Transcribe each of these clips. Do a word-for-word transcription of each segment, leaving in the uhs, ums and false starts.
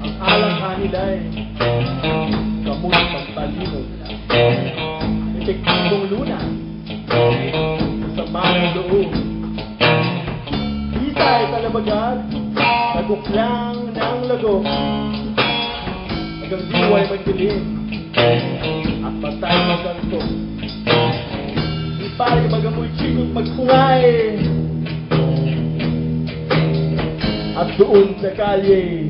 Ang alak hani dai, kamot pagpalimog, epektibong luna, sa mga loob. Bisay talabagan, naguklang ng lagok. Hanggang di way magdilim, ang patay masanto. Di pa rin magamoy chikot magpungay. At doon sa kalye,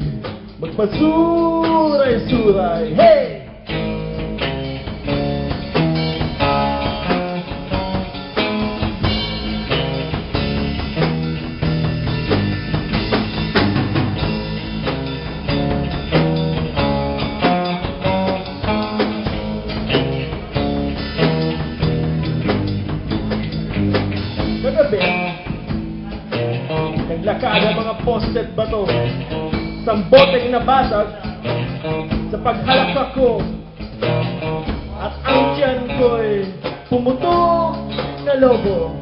magpasuray-suray. Hey! Posted bato, samboteng nabasag sa paghalakak ko, at ang tiyan ko'y pumutok na lobo.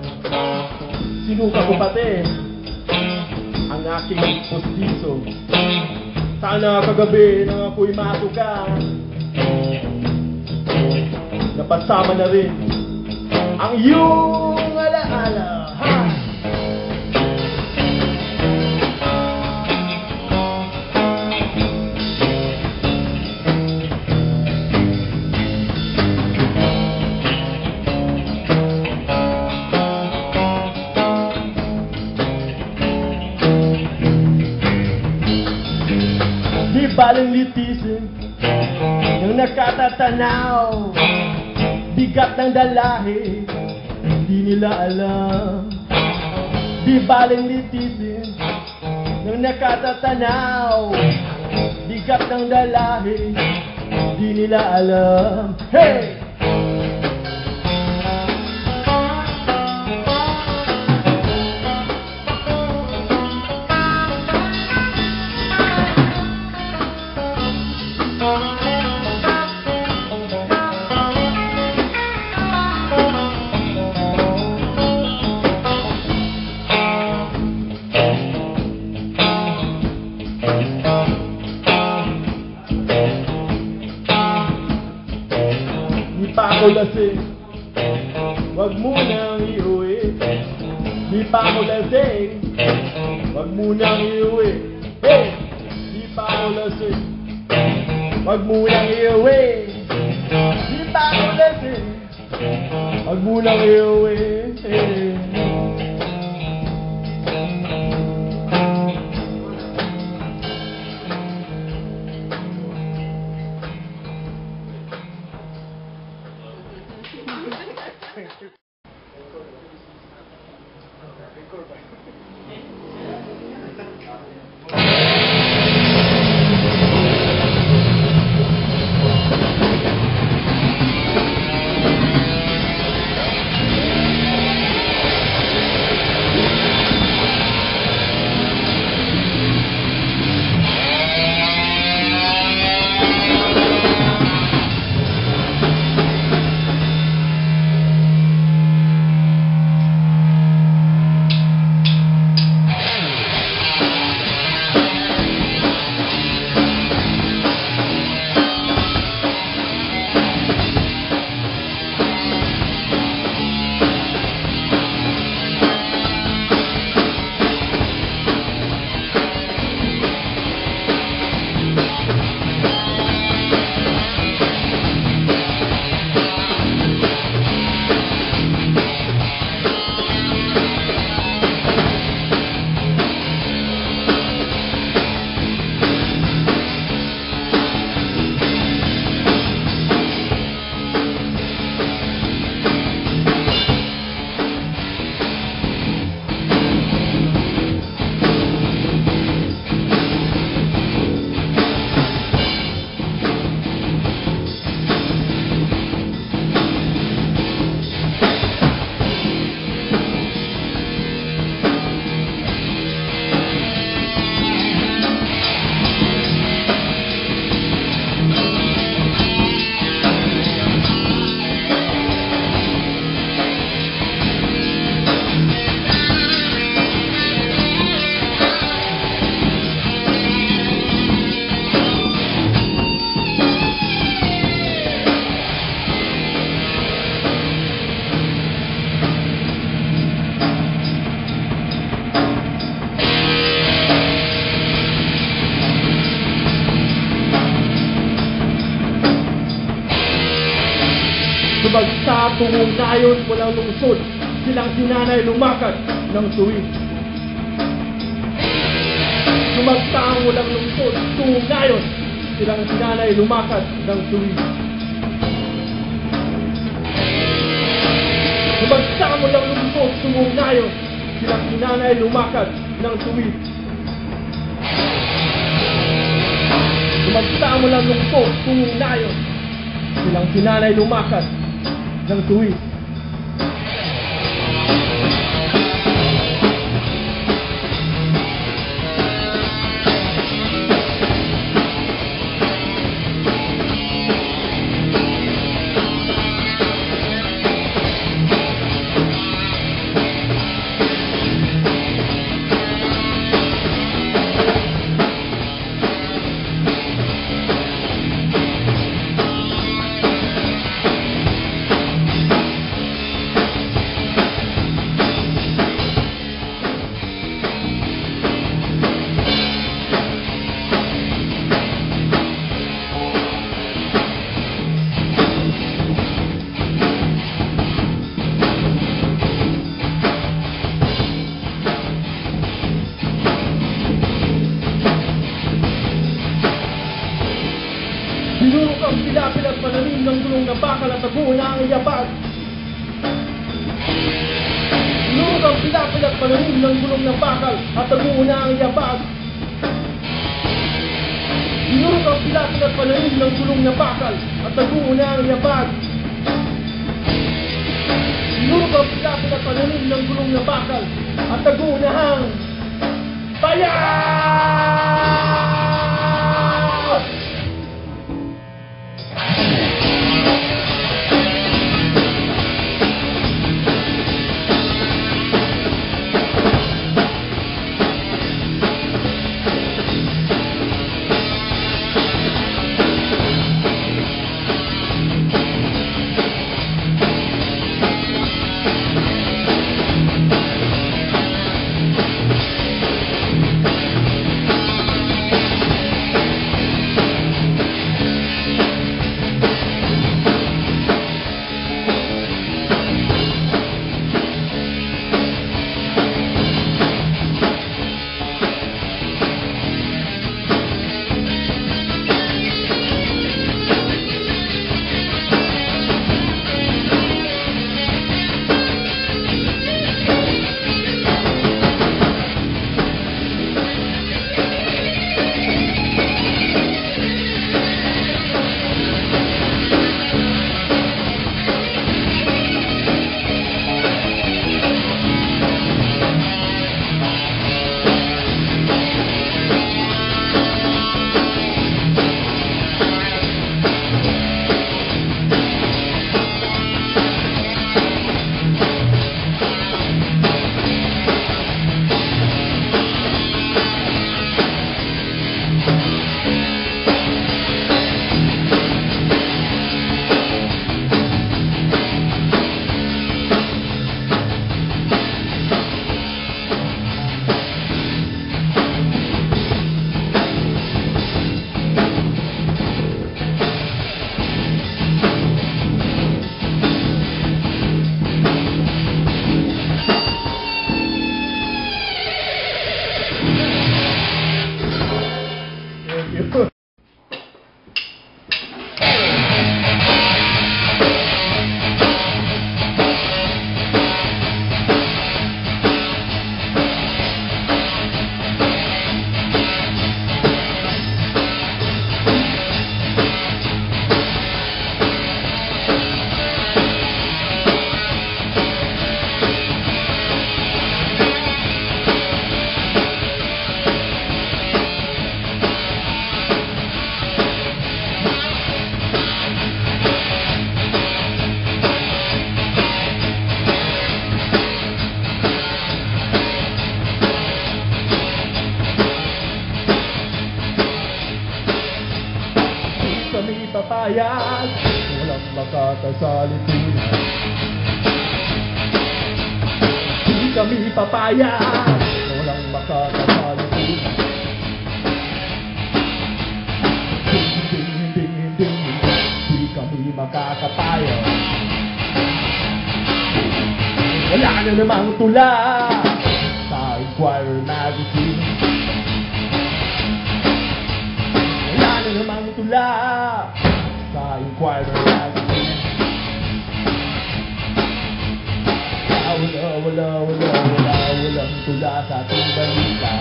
Sinuka ko pati ang aking pustiso. Sana kagabi nang ako'y masuka, napasama na rin ang iyong alaala. Ha! Di baling litisin ng nakatatanaw, bigat ng dalahe, di nila alam. Di baling litisin ng nakatatanaw, bigat ng dalahe, di nila alam. Hey! Di pa ako lasing, wag mo nang iuwi. Di pa ako lasing, wag mo nang iuwi. Hey! Di pa ako lasing, wag mo nang iuwi. Di pa ako lasing, wag mo nang iuwi. Sumagsa tungong nayon walang lungsod, silang si nanay lumakad ng tuwid. Sumagsa ang walang lungsod tungong nayon, silang si nanay lumakad ng tuwid. Sumagsa ang walang lungsod tungong nayon, silang si nanay lumakad ng tuwid. Sumagsa ang walang lungsod tungong nayon, silang si nanay lumakad ng tuwid. Pilapil at pananim ng gulong na bakal at taguan na ang yabag. Sinurog ang pilapil at pananim ng gulong na bakal at taguan na ang yabag. Sinurog ang pilapil at pananim ng gulong na bakal at taguan na ang yabag. Sinurog ang pilapil at pananim ng gulong na bakal at taguan na ang bayad! Di kami papayag, walang makakasalipunan. Di kami papayag, walang makakasalipunan. Hindi, hindi, hindi, hindi kami makakapayag. Wala na namang tula sa Inquirer Magazine. Wala na namang tula sa Inquirer Magazine. Wala, wala, wala, wala, wala, walang tula sa ating balita.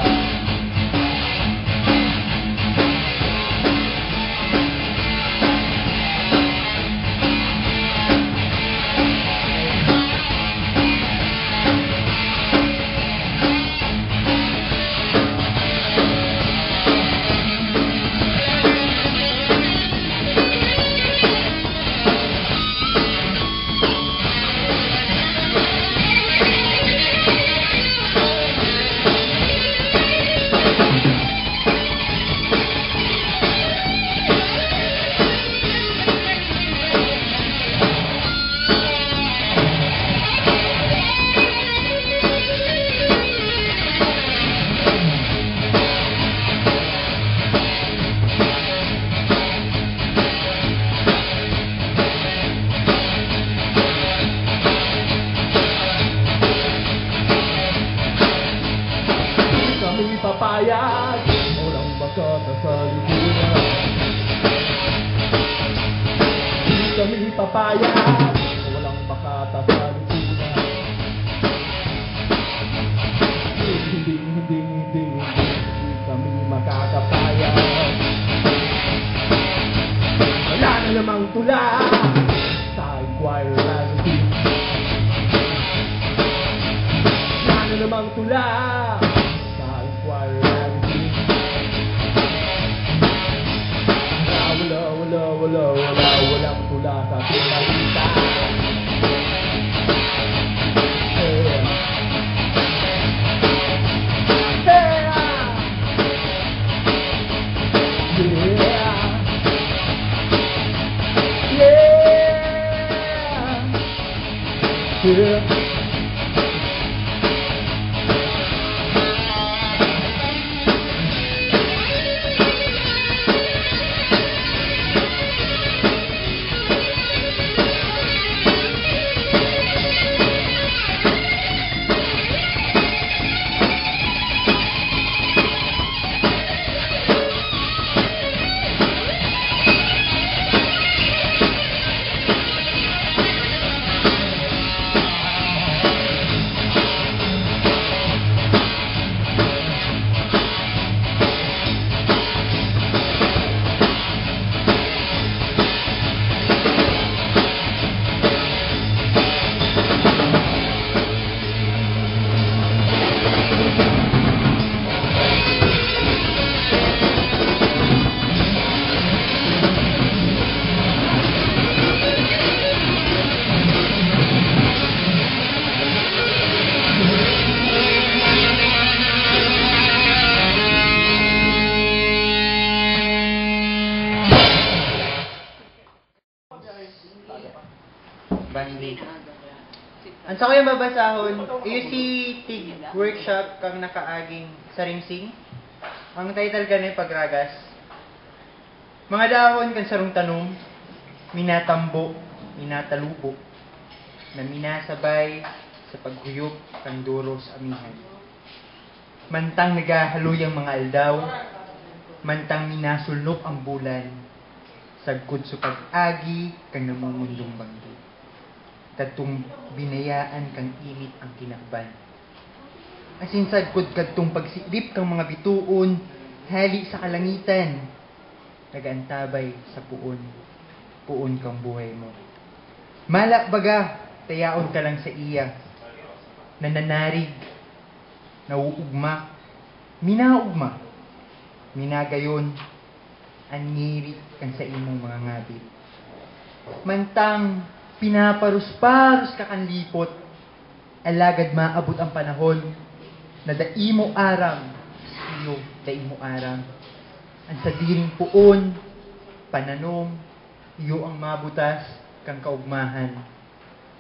Di kami papayag, walang makakasalipunan. Payag, walang makatasan sila. Hindi, hindi, hindi, hindi kami makakapayag. Wala na namang tula sa Inquirer Magazine. Wala na namang tula sa Inquirer Magazine. Wala, wala, wala, wala, wala, walang tula sa ating balita. Yeah. Yeah. Yeah. Yeah. Yeah. Bandi. Ang sakuyang babasahon, iyo si tig workshop kan nakaaging Saringsing. Ang title kan Pagragas. Mga dahon kan sarong tanom, minatambo, minatalubo, na minasabay sa paghuyop kan duro sa amihan. Mantang nagahaloy ang mga aldaw, mantang minasulnop ang bulan, sagkod sa pag-agi kan namumundong banggi. Kadtong binayaan kan init ang kinaban. Asin sagkod kadtong pagsilip kan mga bitoon hale sa kalangitan, nag-aantabay sa poon, poon kan buhay mo. Mala baga, tayaon ka lang saiya, nananarig, nauugma, minaugma, minagayon an ngiri kan saimong mga ngabit. Mantang pinaparus-parus ka kan lipot, alagad maabot ang panahon na dai mo aram, iyo, dai mo aram. An sadiring poon, pananom, iyo ang mabutas kan kaugmahan.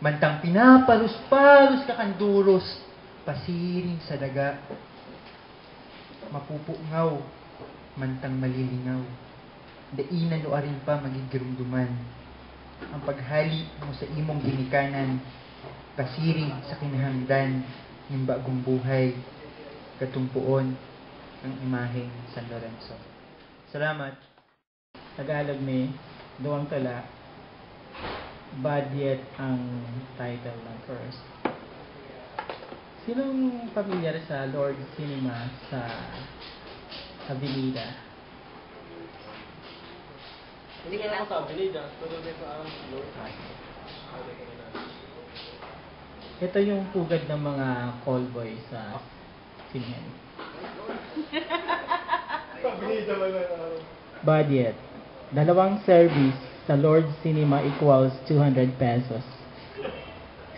Mantang pinaparus-parus ka kan doros, pasiring sa daga. Mapupungaw, mantang malilingaw. Dai na nuarin pa magigiromdoman. Ang paghale mo sa imong ginikanan, pasiring sa kinahangdan nin bagong buhay, kadtong poon ang imaheng San Lorenzo. Salamat. Tagalog ni duwang tula, Bad Yet ang title ng first. Sinong pamilyar sa Lord Cinema sa Avenida? Hindi ka naman sa Avenida, pero may pa ang Lord. Ito yung pugad ng mga callboy sa sinehan. Avenida lang yan, ano. Budget. Dalawang service sa Lord Cinema equals two hundred pesos.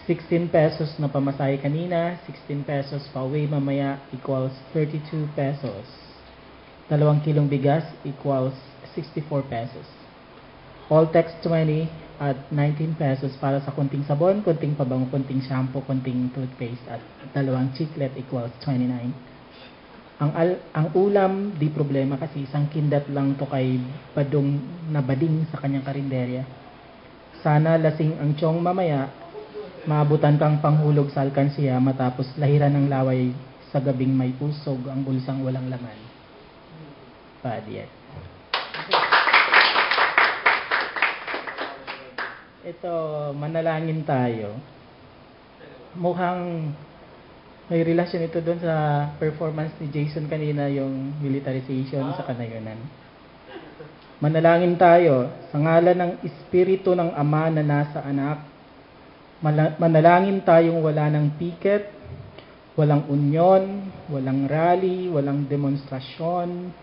Sixteen pesos na pamasahe kanina, sixteen pesos pa uwi mamaya equals thirty-two pesos. Dalawang kilong bigas equals sixty-four pesos. All text twenty at nineteen pesos para sa kunting sabon, kunting pabango, kunting shampoo, kunting toothpaste, at dalawang chiclet equals twenty-nine. Ang al-, ang ulam, di problema kasi isang kindat lang to kay badong na bading sa kanyang karinderya. Sana lasing ang tiyong mamaya, maabutan kang panghulog sa alkansiya matapos lahiran ng laway sa gabing may usog ang bulsang walang laman. Bad Yet. Ito, manalangin tayo. Mukhang may relasyon ito doon sa performance ni Jason kanina, yung militarization sa Kanayonan. Manalangin tayo sa ngalan ng Espiritu ng Ama na nasa Anak. Mala-, manalangin tayong wala ng piket, walang unyon, walang rally, walang demonstrasyon,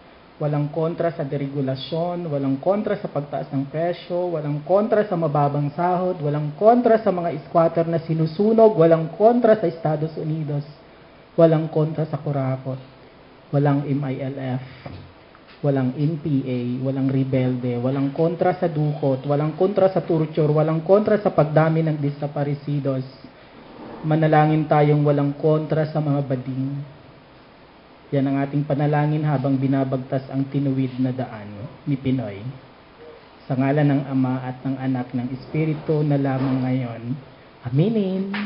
walang kontra sa deregulasyon, walang kontra sa pagtaas ng presyo, walang kontra sa mababang sahod, walang kontra sa mga squatter na sinusunog, walang kontra sa Estados Unidos, walang kontra sa kurakot, walang M I L F, walang N P A, walang rebelde, walang kontra sa dukot, walang kontra sa torture, walang kontra sa pagdami ng desaparecidos. Manalangin tayong walang kontra sa mga bading. Yan ang ating panalangin habang binabagtas ang tinuwid na daan ni Pinoy. Sa ngalan ng Ama at ng Anak ng Espiritu na lamang ngayon. Aminin.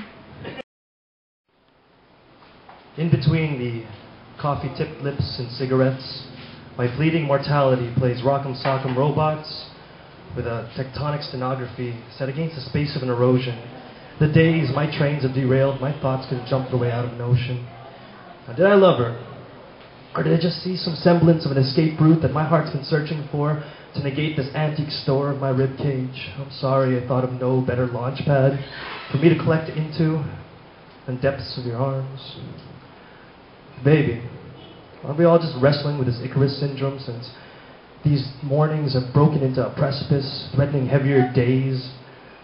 In between the coffee-tipped lips and cigarettes, my fleeting mortality plays Rock'em Sock'em Robots with a tectonic stenography set against the space of an erosion. The days my trains have derailed, my thoughts could have jumped the way out of an ocean. Now, did I love her? Or did I just see some semblance of an escape route that my heart's been searching for to negate this antique store of my rib cage? I'm sorry I thought of no better launch pad for me to collect into than depths of your arms. Baby, aren't we all just wrestling with this Icarus syndrome since these mornings have broken into a precipice, threatening heavier days?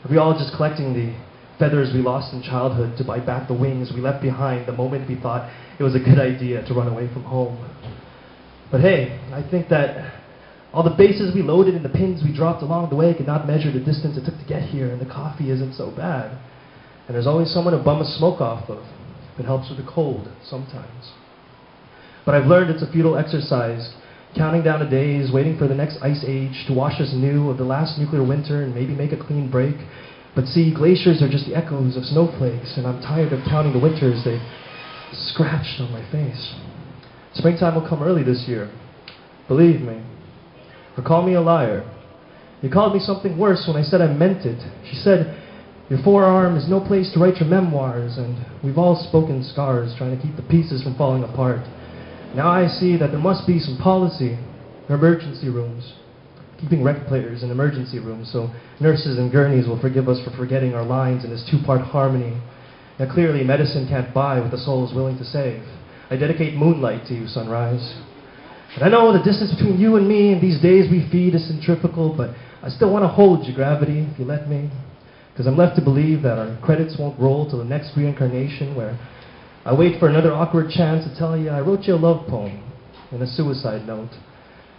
Are we all just collecting the feathers we lost in childhood to buy back the wings we left behind the moment we thought it was a good idea to run away from home? But hey, I think that all the bases we loaded and the pins we dropped along the way could not measure the distance it took to get here, and the coffee isn't so bad. And there's always someone to bum a smoke off of if it helps with the cold sometimes. But I've learned it's a futile exercise, counting down the days, waiting for the next ice age to wash us new of the last nuclear winter and maybe make a clean break. But see, glaciers are just the echoes of snowflakes, and I'm tired of counting the winters they scratched on my face. Springtime will come early this year. Believe me. Or call me a liar. You called me something worse when I said I meant it. She said, "Your forearm is no place to write your memoirs," and we've all spoken scars trying to keep the pieces from falling apart. Now I see that there must be some policy for emergency rooms, keeping record players in emergency rooms so nurses and gurneys will forgive us for forgetting our lines in this two-part harmony. Now clearly, medicine can't buy what the soul is willing to save. I dedicate Moonlight to you, Sunrise. And I know the distance between you and me and these days we feed is centrifugal, but I still want to hold you, Gravity, if you let me. Because I'm left to believe that our credits won't roll till the next reincarnation, where I wait for another awkward chance to tell you I wrote you a love poem and a suicide note.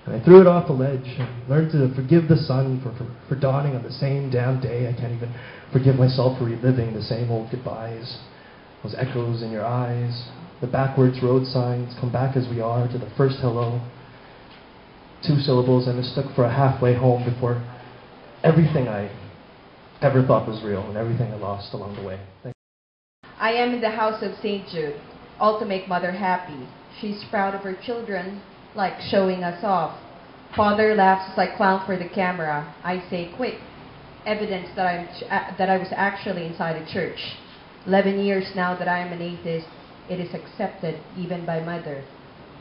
And I threw it off a ledge and learned to forgive the sun for, for, for dawning on the same damn day. I can't even forgive myself for reliving the same old goodbyes. Those echoes in your eyes, the backwards road signs, come back as we are to the first hello. Two syllables I mistook for a halfway home before everything I ever thought was real and everything I lost along the way. Thank I am in the house of Saint Jude, all to make mother happy. She's proud of her children, like showing us off. Father laughs as I clown for the camera. I say, "Quick, evidence that, I'm, that I was actually inside a church. Eleven years now that I am an atheist, it is accepted even by mother."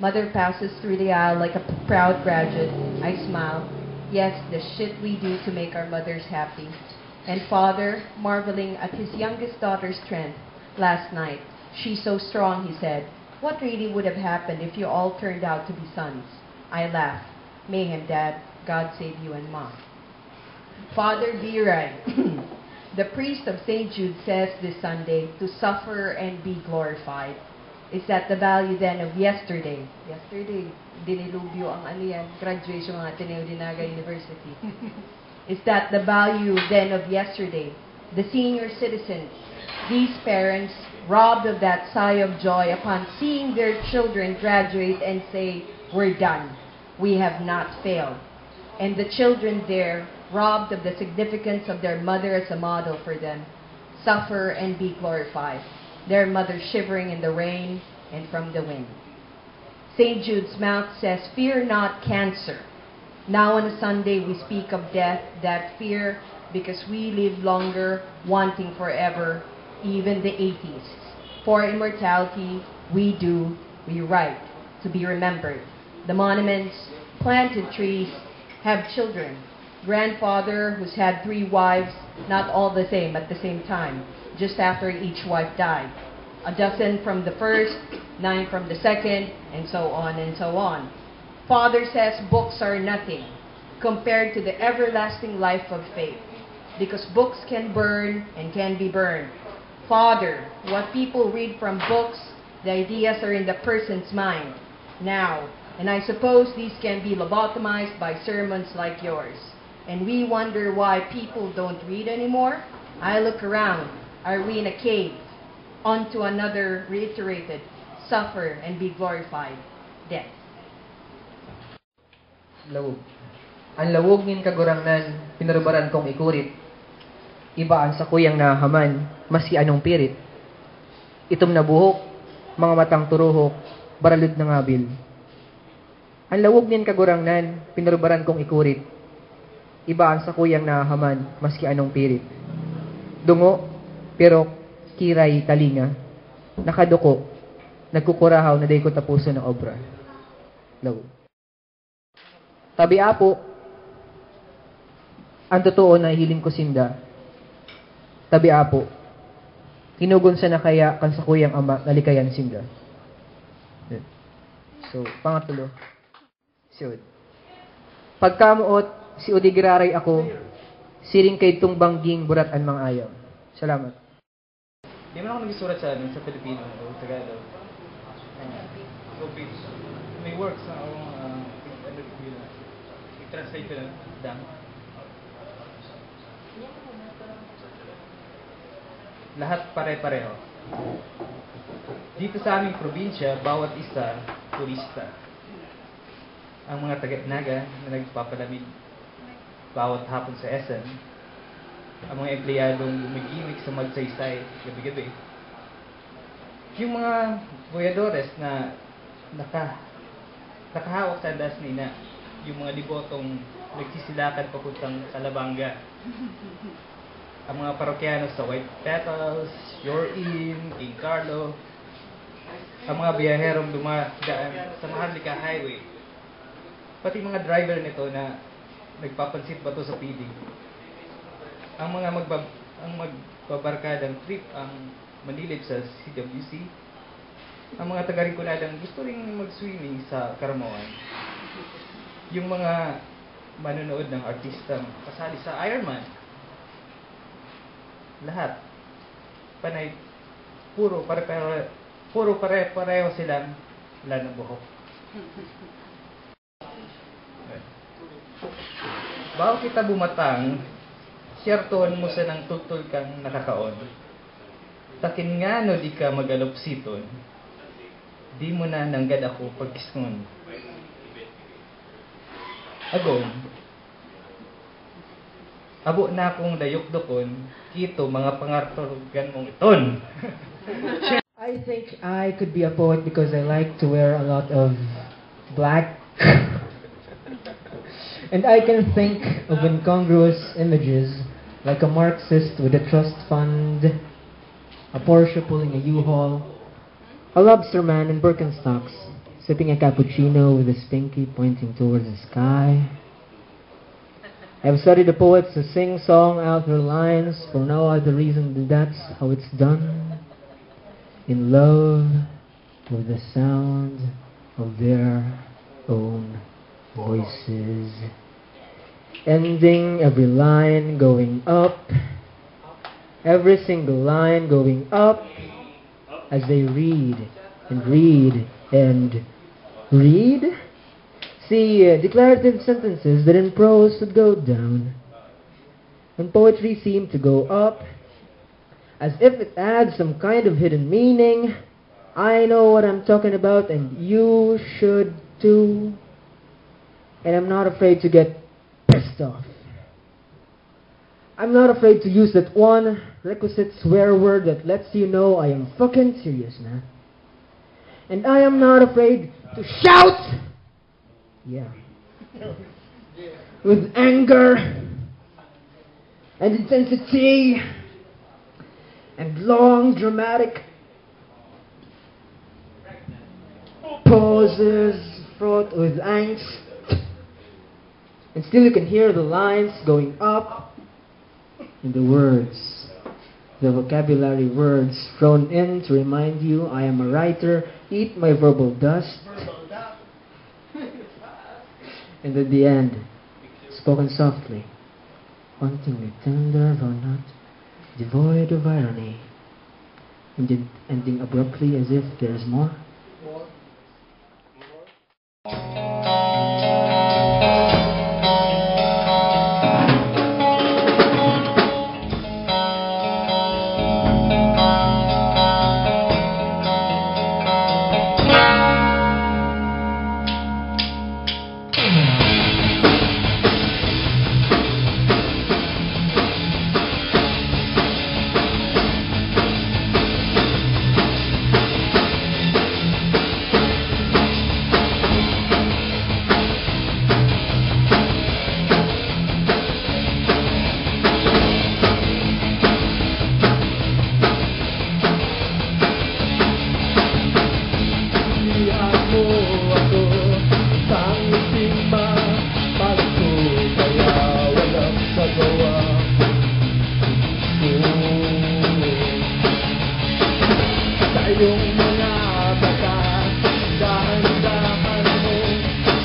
Mother passes through the aisle like a proud graduate. I smile. Yes, the shit we do to make our mothers happy. And father, marveling at his youngest daughter's strength last night. "She's so strong," he said. "What really would have happened if you all turned out to be sons?" I laugh. "Mayhem, Dad. God save you and Ma." Father Biray, the priest of Saint Jude, says this Sunday, "To suffer and be glorified." Is that the value then of yesterday? Yesterday, dinilubyo ang ano yan, graduation ng Ateneo de Naga University. Is that the value then of yesterday? The senior citizens, these parents, robbed of that sigh of joy upon seeing their children graduate and say, "We're done. We have not failed." And the children there, robbed of the significance of their mother as a model for them, suffer and be glorified, their mother shivering in the rain and from the wind. Saint Jude's Mount says, "Fear not cancer." Now on a Sunday we speak of death, that fear Because we live longer, wanting forever, even the atheists. For immortality, we do, we write, to be remembered. The monuments, planted trees, have children. Grandfather who's had three wives, not all the same at the same time, just after each wife died. A dozen from the first, nine from the second, and so on and so on. Father says books are nothing compared to the everlasting life of faith, because books can burn and can be burned. Father, what people read from books, the ideas are in the person's mind now, and I suppose these can be lobotomized by sermons like yours. And we wonder why people don't read anymore. I look around. Are we in a cave? On to another reiterated, suffer and be glorified death. Lawog. An lawog nin Kagurangnan, pinurubaran kong ikurit. Iba an sakuyang nahahaman, maski anong pirit. Itom na buhok, mga matang turuhok, baralod na ngabil. An lawog nin Kagurangnan, pinurubaran kong ikurit. Iba an sakuyang nahahaman, maski anong pirit. Dungo, pirok, kiray, talinga. Nakaduko, nagkukurahaw na dai ko tapuson na obra. Lawog. Tabi Apo, an totoo na hihiling ko sinda. Tabi Apo, kinugon sana kaya kan sakuyang ama na likayan sinda. So, pangatlo. Siud. Pagkamoot, si Udi giraray ako, siring kay itong bangging burat an mga ayaw. Salamat. Di man ako nagsusurat sa, ano, sa Filipino o Tagalog. Ah, so, pi- may works na akong, ah, ano, yun, i-translate ko na, dang. Lahat pare-pareho. Dito sa aming probinsya, bawat isa, turista. Ang mga taga-Naga na nagpapalamig bawat hapon sa S M, ang mga empleyadong gumigimik sa Magsaysay gabi-gabi, yung mga boyadores na naka, nakahawak sa andas ni Ina, yung mga debotong nagsisilakad papuntang Calabanga, ang mga parokyano sa White Petals, Your Inn, King Carlo, ang mga biyaherong dumadaan sa Maharlika Highway, pati mga driver nito na nagpapansit bato sa P D. Ang mga magbab- ang magbabarkadang trip ang manilip sa C W C. Ang mga taga-Rinconadang gusto ring mag-swimming sa Caramoan. Yung mga manonood ng artistang kasali sa Ironman. Lahat. Panay, puro pare-pare, puro pare-pareho silang wala na buhok. Bago kita bumatang, siyertohan mo sanang tultol kang nakakaon. Takin ngano di ka mag-alopsiton, di mo na nanggad ako pagkisngon. Agom, abo na akong dayokdokon, kito mga pangartologan mong iton. I think I could be a poet because I like to wear a lot of black. And I can think of incongruous images, like a Marxist with a trust fund, a Porsche pulling a U-Haul, a lobster man in Birkenstocks, sipping a cappuccino with a stinky pointing towards the sky. I've studied the poets who sing song out their lines for no other reason than that's how it's done. In love with the sound of their own voices. Ending every line going up, every single line going up as they read and read and read. See, uh, declarative sentences that in prose would go down. And poetry seemed to go up, as if it had some kind of hidden meaning. I know what I'm talking about, and you should too. And I'm not afraid to get pissed off. I'm not afraid to use that one requisite swear word that lets you know I am fucking serious, man. And I am not afraid to shout! Yeah. With anger. and intensity and long dramatic pauses fraught with angst. And still you can hear the lines going up and the words, the vocabulary words thrown in to remind you, "I am a writer, eat my verbal dust." And at the end, spoken softly, hauntingly tender, though not devoid of irony, and then ending abruptly as if there is more. Pilihan mo ako, isang simba, pagko kaya walang sagawa. Sa iyong mga mata, dahan-dahan mo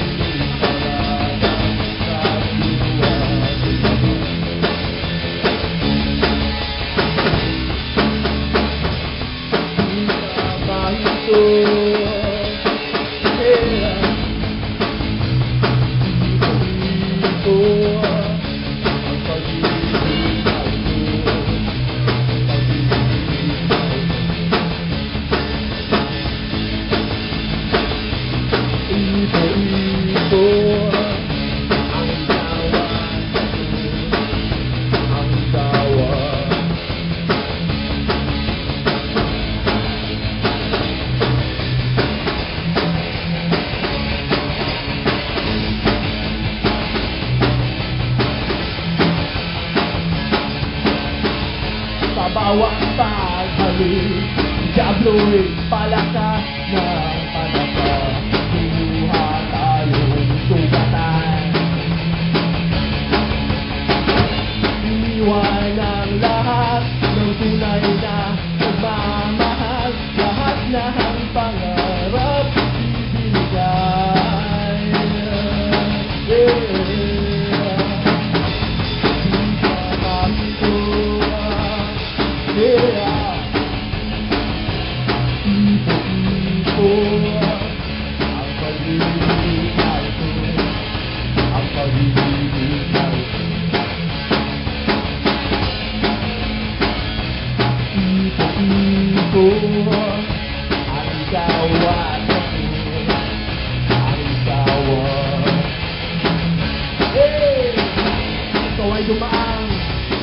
pinipalagan sa diwa. Sa bawat paghalik, Diablo'y palaka ng palaka. Kumuha tayong sugatan. Iniwan ang lahat ng tunay na nagmamahal. Lahat na ang pangarap ibinigay. Yeah. Di ka makito. Yeah. Ipo-ipo ang pag-ibig na ito. Ang pag-ibig na ito. Ipo-ipo ang ikaw at ako. Ang ikaw at Hey! Ikaw ay dumaan,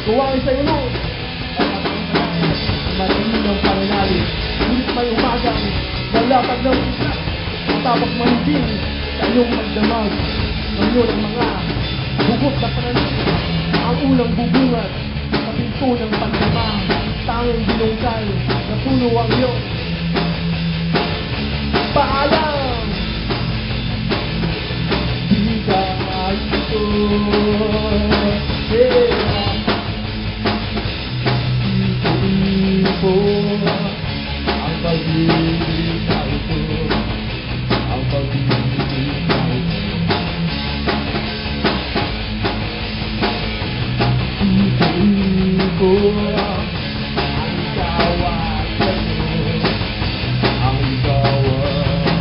kuwang sa ulo. Madilim ang pananalig, ngunit may umagang malatag na usla. Matapang mahiging sa iyong magdamag. Ngayon ang mga hugot na pananim, ang unang bubunga sa pinto ng pagdama. Tanging binungkal na puno ang iyong paalam. Di ka malikot. Yeah. Ipo-ipo ang pag-ibig na ito. Ang pag-ibig na ito. Ipo-ipo ang ikaw at ako. Ang ikaw at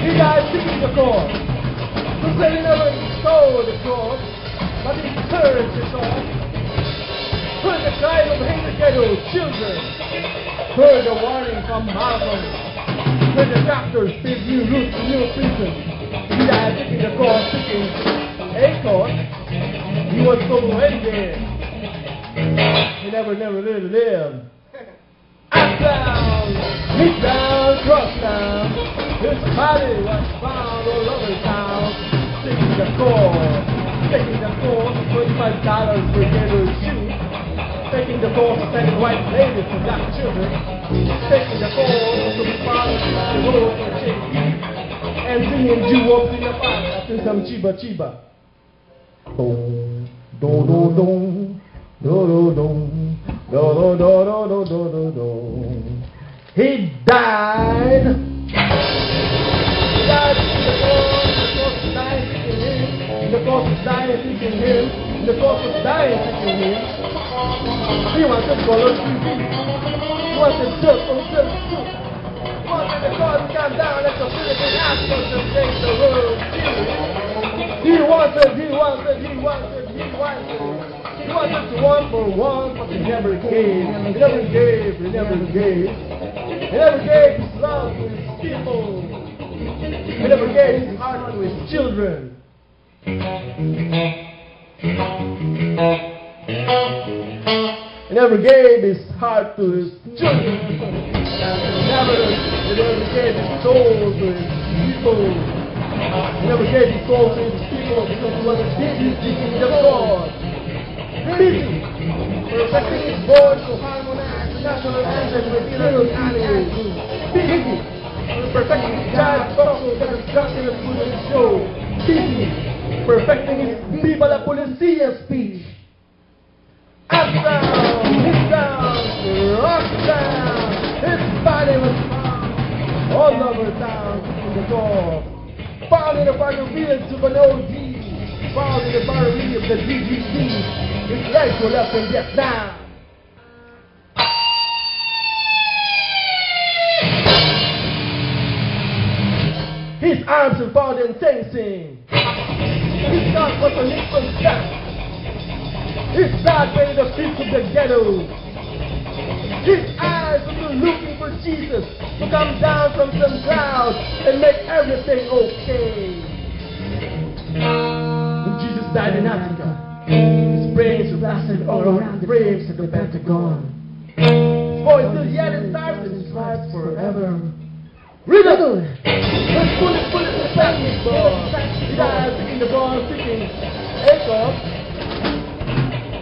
He died seeking the cross. Whosoever never saw the cross, but he heard the cross, heard the cry of the ghetto children, heard the warning from Malcolm, heard the doctors said new route to new prison. He died seeking the cross, seeking a cross. He was so angry. He never, never really lived. Up down, hit down, cross down. His body was found all over town. Taking the course, taking the course, twenty-five dollars for yellow shoes. Taking the course, taking white ladies for black children. Taking the course to be found on the road for J P. And singing doo-wop in the park after some chiba chiba. Dong, dong, dong, dong. Do, do, dong. Do, do, do, do, do, do, do, dong. He died. He died in the course, the course of dying seeking him. In the course of dying seeking him. In the course of dying seeking him. He wanted color T V. He wanted dirt on dirt soup. Wanted the course to come down like a Philippine asphalt to save the world. He wanted, he wanted, he wanted, he wanted. He wanted to one for one, but he never gave. He never gave, he never gave. He never gave his love to his people. He never gave his heart to his children. He never gave his heart to his children. He never, he never gave his soul to his people. He never gave his soul to his people because he was a busy seeking the Lord. Busy perfecting his voice to harmonize the national anthem with Philippine. Busy perfecting his child talk show that is gotten a good show. Busy perfecting his Viva la Policía speech. Up down, hit down, cross down. His body was found all over town in the course. Found in the barrio village of an O G. Found in the barrio of the D G C. His legs were left in Vietnam. His arms were found in Sing Sing. His God was a Nixon staff. His God painted the streets of the ghetto. His eyes were looking for Jesus to come down from some clouds and make everything okay. When Jesus died in Africa, his brains were blasted all around the frames of the Pentagon. His voice still yet in stars and stripes forever. Riddle! Let's pull it, pull it, the plastic ball. He died seeking the ball, seeking echo.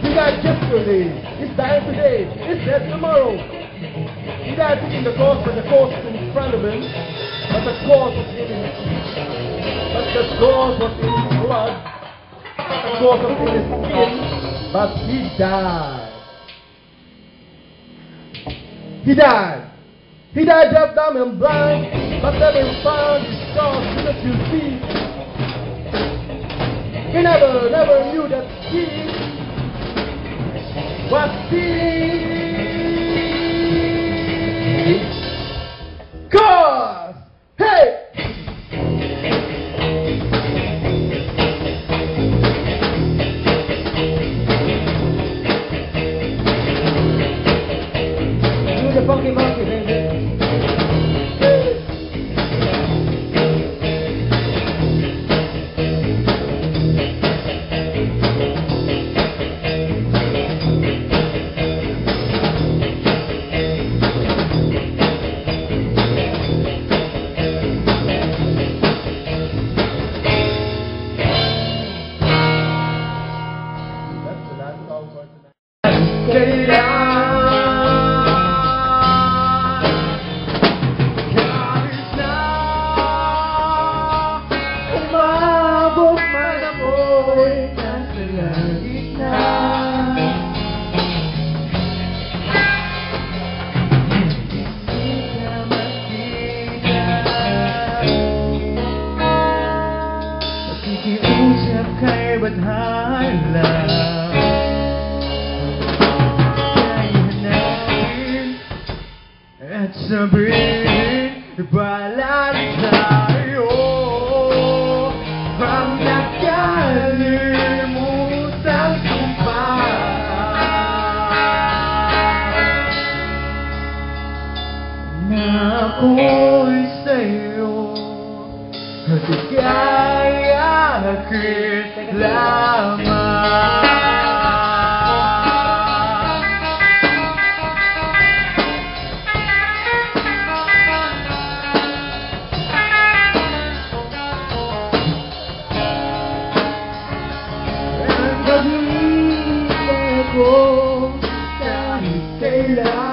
He died yesterday. He's dying today. He's dead tomorrow. He died seeking the cause, but the cause is in front of him. But the cause was in his, but the cause was in his blood. But the cause was in his skin. But he died. He died. He died deaf, dumb, and blind, but never found his cause to the two feet. He never, never knew that he was the cause. Hey! Do the funky monkey, baby. That's the last song for tonight. Kaya, kahit na umabot man ako'y nasa langit na, di ka makita. Pakikiusap kay Badhala. Kaya hanapin at sabihin, bahala na tayo. Ako'y sa'yo, at kaya kita lamang. Ang gabi na ako kahit kailan.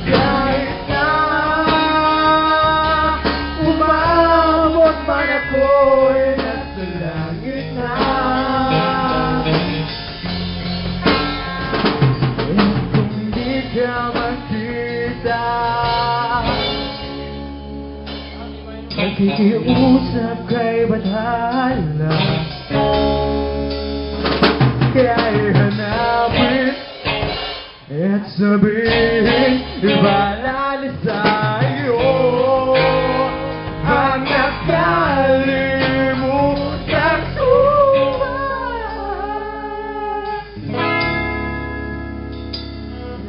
Kahit na umabot man ako'y nasa langit na. Kung di ka makita, makikiusap kay bahala. Kaya hanapin at sabihin, ibala na sa'yo ang nakalimutan ko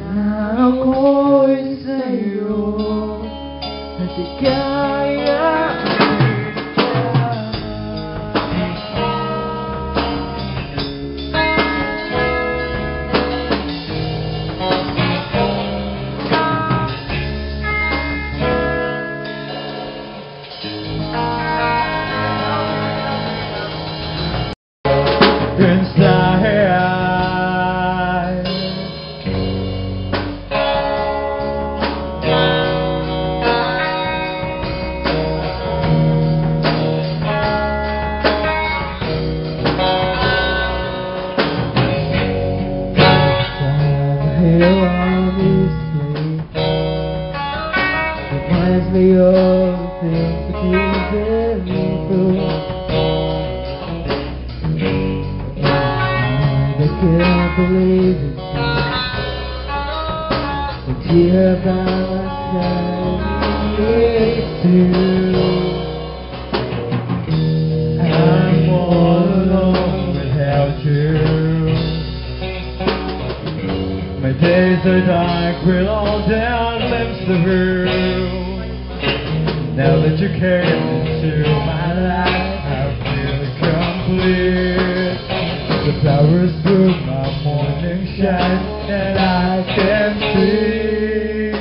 na ako'y sa'yo, at kaya kita. Inside. Reminds me of the things that you've been through. I can't believe it. But here by my side is you. I'm all alone without you. My days are dark with all the lamps of you. Now that you came into my life, I feel complete. The flowers bloom, my morning shine, and I can see.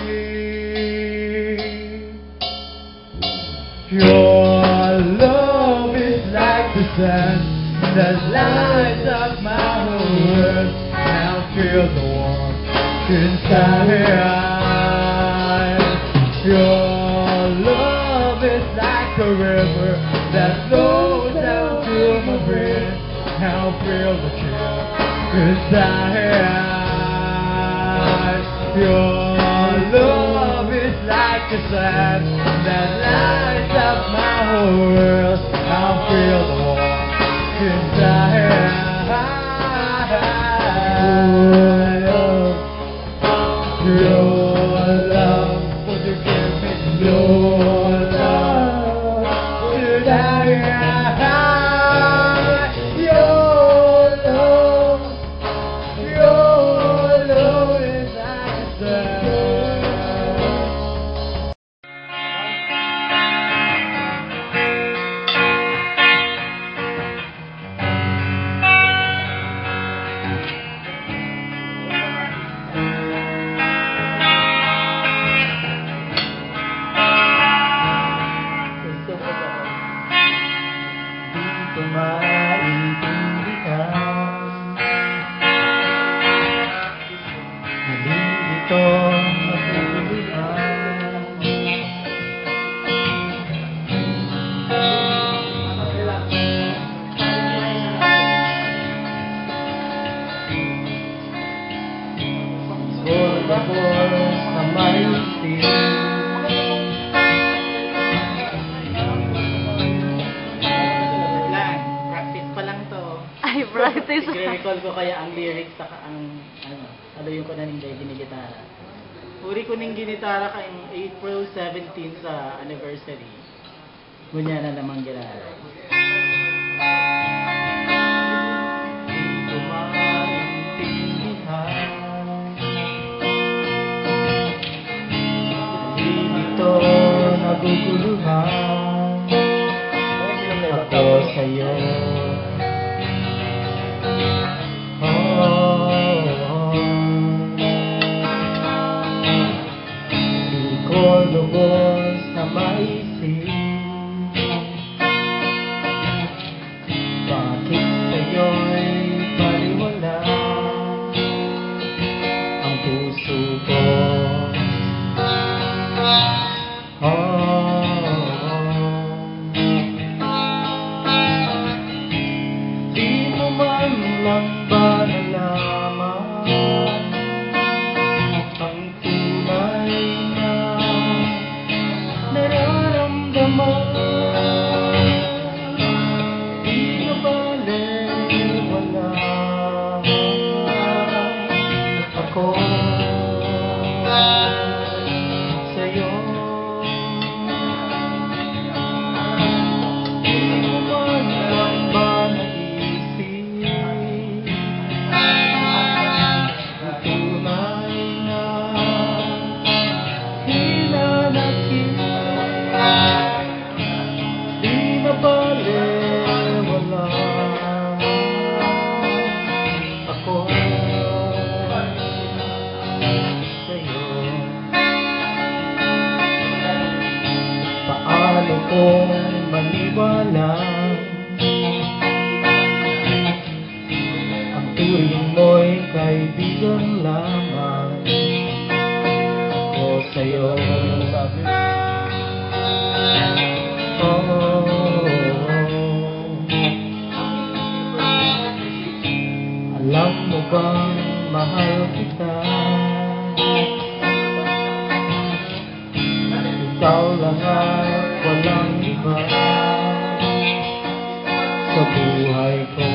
Your love is like the sun that lights up my whole world. Now feel the warmth inside. Your love is like a river that flows down to my brain. Now feel the chill inside. Your love is like the sun that lights up my whole world. I feel the warmth inside. Your love, won't you give me your love tonight? Your love, your love is like the sun. Gusto ko ba? Di ko maintindihan. Hindi ito matutuloy. Lang, practice pa lang to. Ay, practice. Ikre-recall ko kaya ang lyrics saka ang, ano, saluyon ko na ning ginigitara. Huri ko ning ginitara kang April seventeen sa anniversary. Ngunyan na naman ginara. Di ko maintindihan. Naguguluhan ako sa'yo. Oh, di ko lubos na maisip. Bakit sa'yo'y baliwala ang puso ko? Oh, di mo man lang ba nalaman ang tunay na nararamdaman? Di na bale wala ako sa'yo. Di mo man lang ba naisip ang tunay na hinanakit? Di na bale wala ako sa'yo. Paano kung maniwala ang turing mo'y kaibigan lamang ako sa'yo? Oh, alam mo bang mahal kita? Ikaw lang at walang iba sa buhay ko.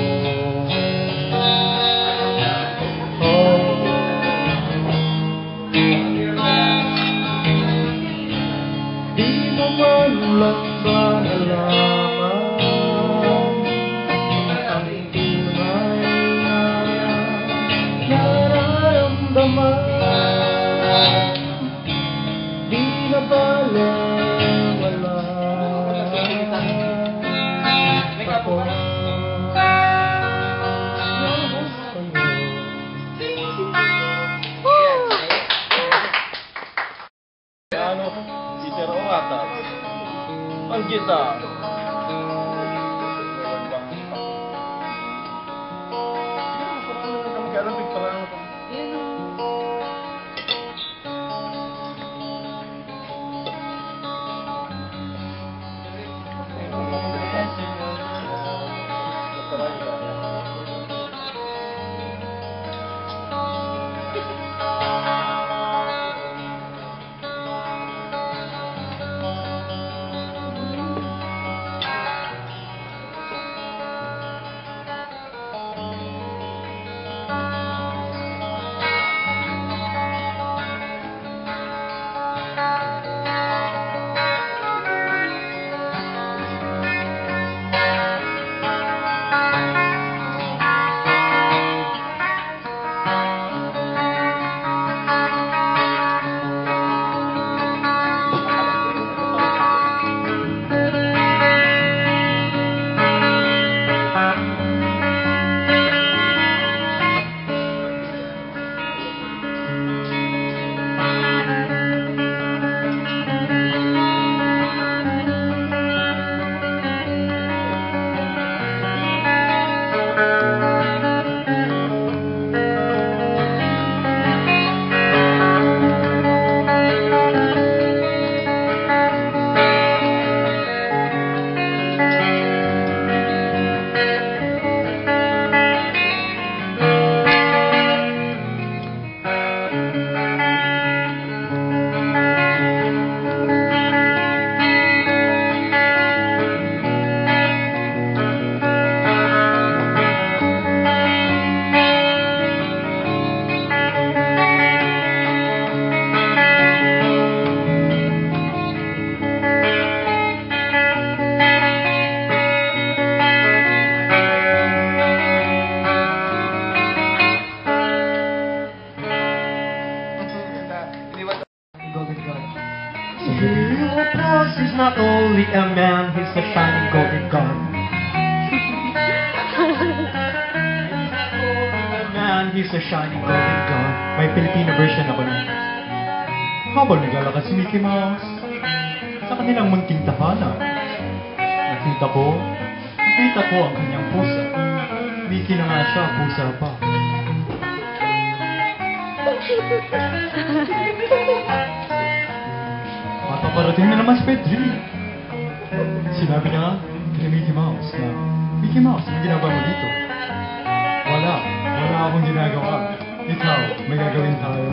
Oh, di mo man lang ba nalaman ang tunay na nararamdaman? Di na bale wala ako sa'yo. Ano, Peter, o ata. Ang gita. Kaya lang, pagparang ako. Of course, he's not only a man, he's a shining golden gun. He's not only a man, he's a shining golden gun. May Filipino version ako na. Habang naglalakad si Mickey Mouse sa kanilang munting tahanan, nakita ko, nakita ko ang kanyang pusa. Mickey na nga siya, pusa pa. Papaparating na naman si Pedri. Sinabi niya kay Mickey Mouse na, "Mickey Mouse, anong ginagawa mo dito?" "Wala. Wala akong ginagawa. Ikaw, may gagawin tayo?"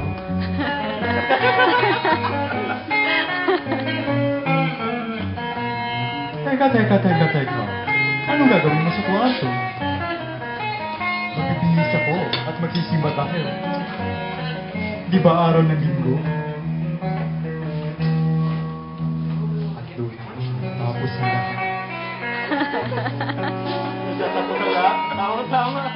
"Teka, teka, teka, teka. Anong gagawin mo sa kwarto?" "Magbibihis ako at magsisimba tayo. Di ba araw ng linggo?" At doon ako tapos na lahat. Nagtatapos na lahat? Tama, tama.